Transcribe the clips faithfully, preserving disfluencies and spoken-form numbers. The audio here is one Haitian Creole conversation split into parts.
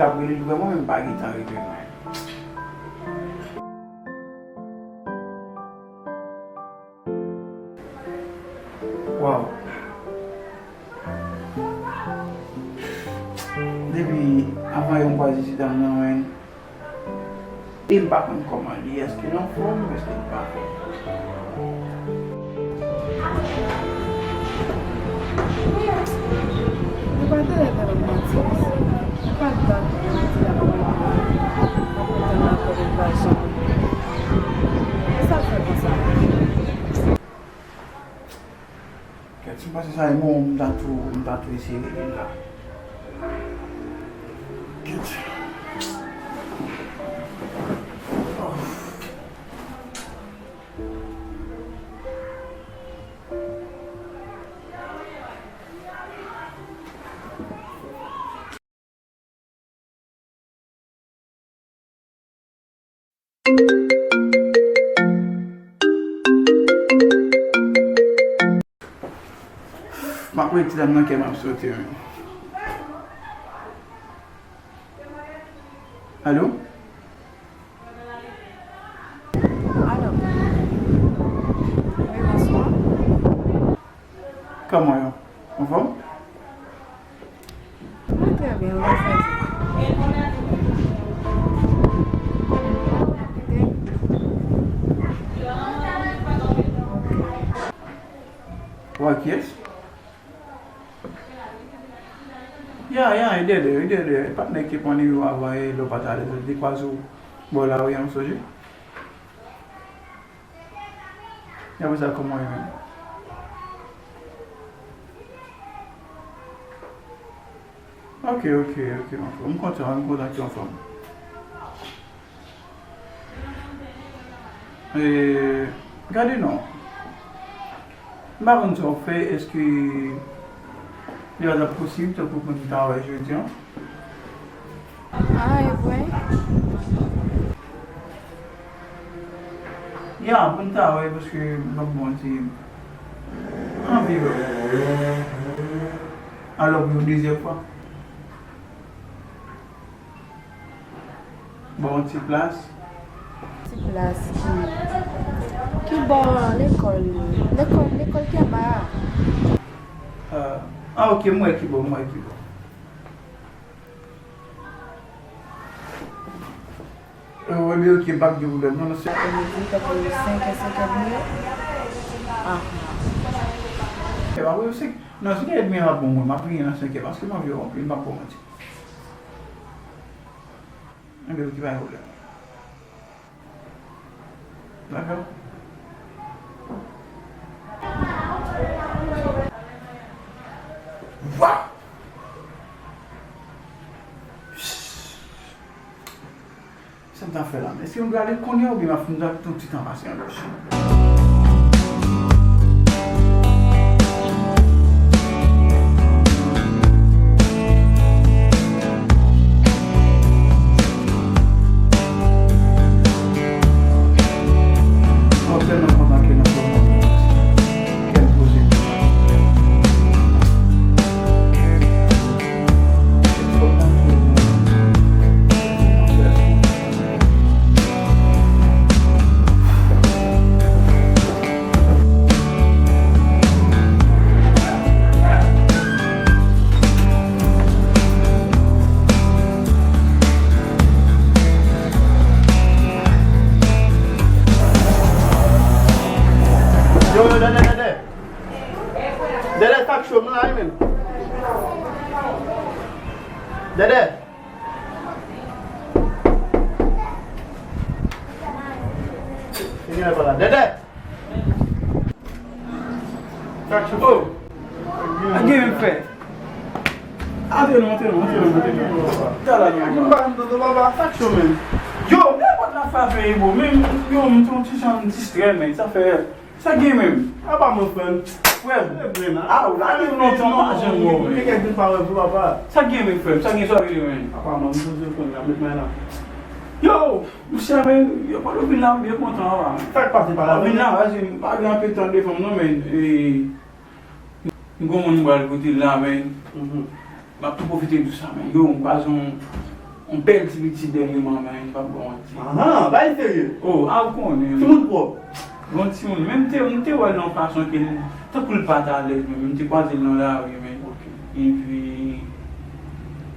Ap rele l vrèman, men m pa gentan rele l. Waw. Depi avan yè m kwaze ti dam nan, men. E m pa konn kòman li ye, èske l anfòm, èske l pa anfòm. Nou pa t gentan ap manti, se pa dat pou yo di ap kontan, ap kontan nan kò de lajan. E sa l fè konsa. Kèt, si m panse sa e bon, m ta tou, m ta tou eseye rele l la. Kèt. M ap rele ti dam nan kè m ap sote, wi. Alo? Alo. Wi, bonswa. Kòman yo? Anfòm? Mwen trè byen, mwen fè. Ou ak kiyès? Ya, ya, e Dèdè, e Dèdè. E patnè ki pran nimewo avan e lè w pa t alèz, li kwaze w bò lari a, m sonje. E apre sa, kòman w ye menm? Ok, ok, ok, m anfòm. M kontan, m kontan ke w anfòm. E, gade non. M pa konn sa w fè, èske li pa t ap posib tankou pou n ta wè jodi a? Ah, e vre? Ya, pou n ta wè, paske m ap bon ti anvi wè. Alò, pou yon dezyèm fwa. Bon, ti plas. Ti plas ki, ki bò lekòl? Lekòl, lekòl ki anba a? Ah, ah, ok, m wè ki bò, m wè ki bò. Ou wè, men ok, m p ap gen pwoblèm non, nan se. Midi, tankou senkè, senkè edmi. Ah. E pa vre, se, nan senkè edmi a pa bon, mwen, m ap vini nan senkè, paske m anvi wè w anpil, m p ap ba w manti. Enben, ok, pa gen pwoblèm. Dakò. Wa! Sa m ta fè la? Èske m dwe ale kounye a oubyen m ap fin dat yon ti tan pase anlè? Mwen tèlman kontan ke nou pran kè m poze. Yo, yo, Dèdè, Dèdè. Dèdè, sa k cho m la, wi, menm. Dèdè. Dèdè. Sa k cho? Oh. A gen menm fè. Antre non, antre non, antre non, antre non. Tala non. Mwen pa antre non, papa. Sa k cho, menm. Yo, men pòt la frape, bro. Men, yo, m te yon ti jan distrè, men. Sa fè. Sa gen menm? Apa mwen, frè m. Frè m. Ah, ou la gen lontan, pa janm wè w, men. Gen kèk jou pa wè vre, papa. Sa gen menm, frè m? Sa gen, sa vle di, men? Apa mwen, m poze konn la, met men la. Yo, mesye, men, yo pa vin la, m byen kontan, papa. Sa k pase pa la? Vin la, pase, m pa gen anpil tan devan m, non, men, e, m gon moun m pral kote l la, men. M ap tou pwofite di sa, men. Yo, m kwaze yon, Yon bèl ti pitit dènyèman, men, m p ap ba w manti. Ahan, bay serye. Oh, a, ou konnen. Timoun pwòp. Bon timoun. Men m te, m te wè l nan yon fason ke l, tankou l pa t alèz, men m te kwaze l nan lari, men. Ok. Epi,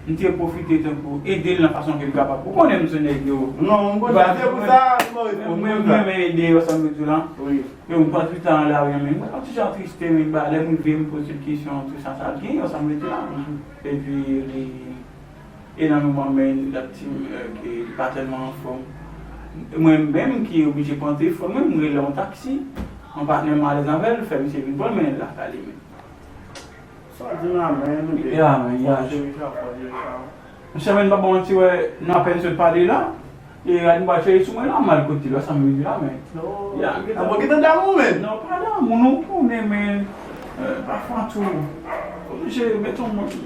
m te pwofite tankou ede l nan fason ke m kapab. Ou konnen m se nèg yo. Non, m konnen. Se pou sa, m pa reponn. Mwen, mwen, mwen renmen ede, ou sa m vle di w la. Wi. Yo, m pran tout tan nan lari, men mwen, yon ti jan triste, men ba, lè m rive, m poze l kesyon, tout sa, sa l gen, ou sa m vle di w la. Epi, li, E nan moman, men, l ap di m, euh, ke li pa tèlman anfòm. Mwen menm ki oblije pran telefòn mwen, m rele yon taksi. Yon patnè m alèz avè l, fè misye vin pran l, mennen l lakay li menm. Sa w di la, men, nou de. Ya, men, ya. Fò jere sa, fò jere sa. Monchè, men, m pa ba w manti, wè, nou apèn sot pale la. E, a, nou pral chèche sou mwen la, m al kote l, wè sa m vle di la, men. Non. Ya, gen tan. Mwen gen tan damou, men. Non, pa damou, non, ou konnen, men, euh, pafwa tou. Oblije met yon moun.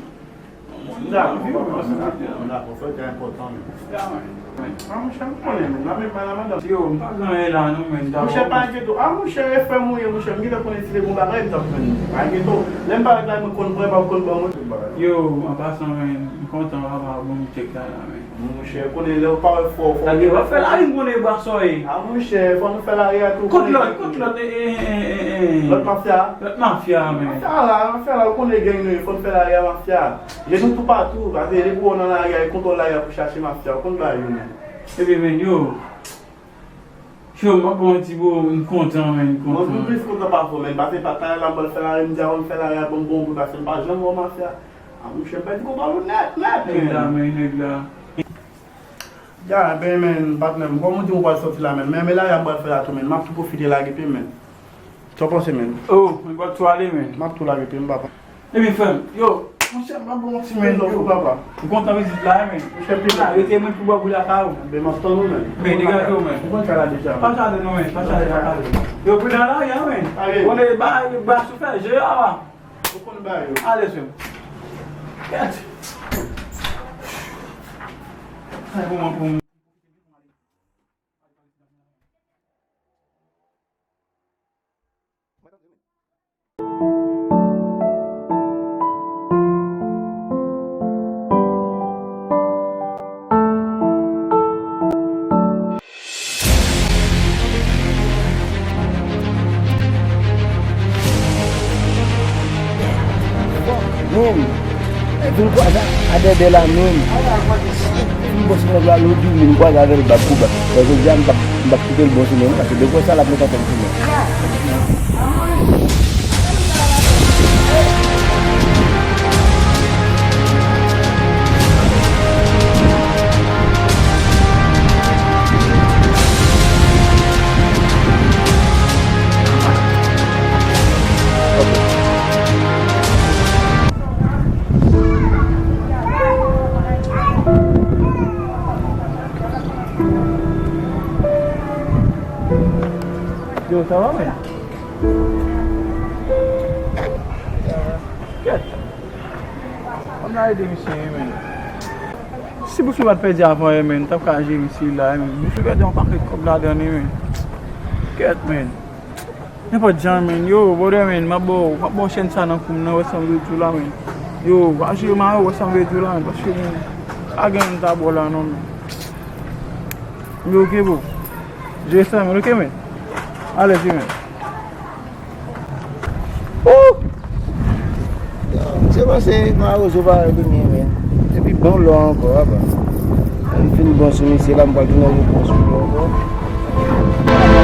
Dakò, papa, dakò, dakò, sa te enpòtan, men. A, monchè, m konnen, men, la, men, pa la, madanm. Yo, m pa gen anyen la, non, men, dakò. Monchè, pa enkyete w. A, monchè, e frè m ou ye, monchè, m gentan konnen si te gon bagay, m t ap jwenn ou. Pa enkyete w. Lè m parèt la, mwen konn pran, pa konn ban mwen tout bagay. Yo, an pasan, men, m kontan, papa, bon, m tchèk la, la, men. Monchè, konnen lè w parèt fò, fò. Tande, w ap fè lari, m konnen bwa sa w ye. A, monchè, fò nou fè lari a tou. Kot lòt, kot lòt, e, e, e, e, e. Lòt mafya? Lòt mafya, men. Mafya la, mafya la, ou konnen gang nou ye, fò n fè lari a mafya. Je nou toupatou, paske depi w nan lari a, e kontwòl lari a pou chache mafya, ou konn bagay yo, men. Ebyen, men, yo. Yo, m ap ba w manti, bro, m kontan, men, m kontan. Mwen, m plis kontan pafò, men, paske pa talè la, m pral fè lari, m di a, m fè lari a, ban m bon kou, paske m pa janm wè mafya. A, monchè, m pèdi kontwòl ou nèt, nèt, men. Nèg la, men, nèg la. Ya, ben, men, patnè m, kòm ou di m ou pral sòti la, men, men, men lari a m pral fè la tou, men, m ap tou pwofite lage pye, men. Sa w panse, men? Oh, men, m pral tou ale, men. M ap tou lage pye, m papa. Ebyen, frè m, yo, monchè, m ap ba w manti, men, yo. Papa. M kontan vizit la, men. Monchè, pye. A, rete mwen pou bò boul lakay ou. Ben, m ap tann ou, men. Ben, degaje w, men. M konn sa la deja. Pa chale non, men, pa chale, pa chale. Yo, pridan lari a, men. Ale. Konnen ba, ba sou fè, je a, wa. Ou konn ba yo. Ale, sè. Kèt. Sa e moman pou m. Menm. Vin kwaze a Dèdè la menm. Vin bòs nèg la lòt jou, vin kwaze avè l bab pou bab. Lè jodi a, m p ap, m p ap kite l bon simen non, paske de fwa sa l ap met an fòm simen. Yo, sa va, men? Kèt. Ann al ede misye, wi, men. Si bouch mwen pa t pèdi avan yè, men, m t ap ka jere misye la, men. Bouch mwen pèdi yon pakèt kòb ladan li, men. Kèt, men. Nenpòt jan, men. Yo, brother, men, m ap ba w, m ap ba w chèn sa nan kou m nan, wè sa m vle di w la, men. Yo, pa jere m a yo, wè sa m vle di w la, men, paske, men, pa gen anyen m ta ba w la, non, men. Yo, ok, bro. Jere sa, men, ok, men. Alèz, wi, men. Ooh! Yo, se panse mawozo parèy li menm, men. Epi bon lò ankò, apa. Lè m fin bon sou misye la, m pral tounen repons pou li ankò.